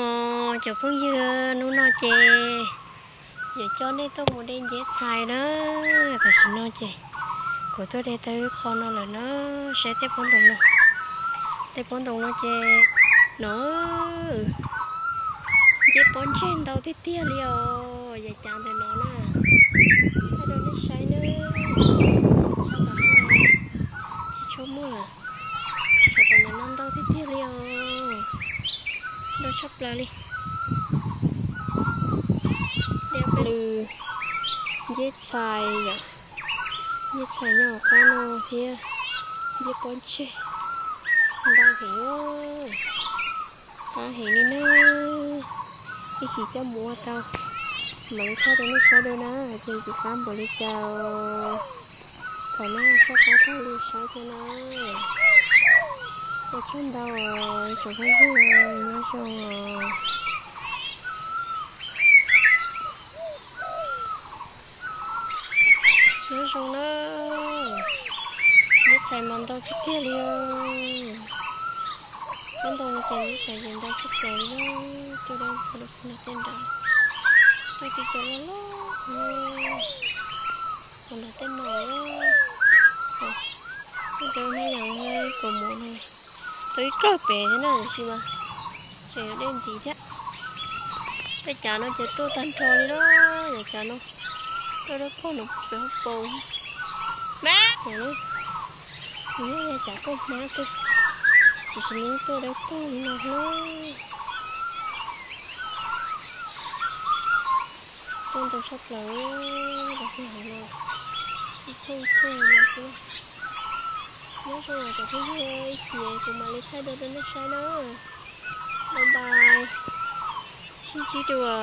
Os, cov phooj ywg, hnub no ces yuav coj nej tuaj mus de nceb txhais na. Tam sim no ces kuv tuaj de tau ib qho no lawm na, saib tej pob ntoo no. Tej pob ntoo no ces no, nceb pob ntseg ntau tiag tiag li os, yam cav ntawm no na. Thaij rau nej saib na, tsis tshua muaj lawm. Tshuav cov ntawm no ntau tiag tiag li os, ntau tshaj plaws li. Lwm nceb txhais yom, nceb txhais nyob hauv qab no thiab, nceb pob ntseg ntau heev, qab heev li na. Ib chim coj mus ua tau, mam li thaij rau nej saib dua na, hais tias ntxim qab npaum li cas. Thaum no soj qab tag li saib thiab na. Ua tsaug ntau os tsoom phooj ywg, nyob zoo os. Nyob zoo na, nceb txhais mas ntau tiag tiag li os. Pob ntoo no ces nceb txhais ces ntau tshaj plaws li na. Tuaj dawb paug rau puag nram tej nrad, tuaj tim cov loj loj, puag nram tej no. Tuaj rau na yom, kaus mom no tau ib kawm pem thiab na, tiam sis mas tseem yuav dej ntxiv thiab. Tej cav no ces tuaj tag nrho li na, yam cav no tuaj dawb paug no pem hauv paus. Mas nws yog cav koj hmab xwb, tiam sis nws tuaj dawb paug li no na. Tuaj ntau tshaj plaws, los xyov hauv no ib thooj ib thooj li no xwb. Nyob zoo os cov phooj ywg, ib chim kuv mam li thaij dua rau nej saib na. Bye bye, sib ntsib dua.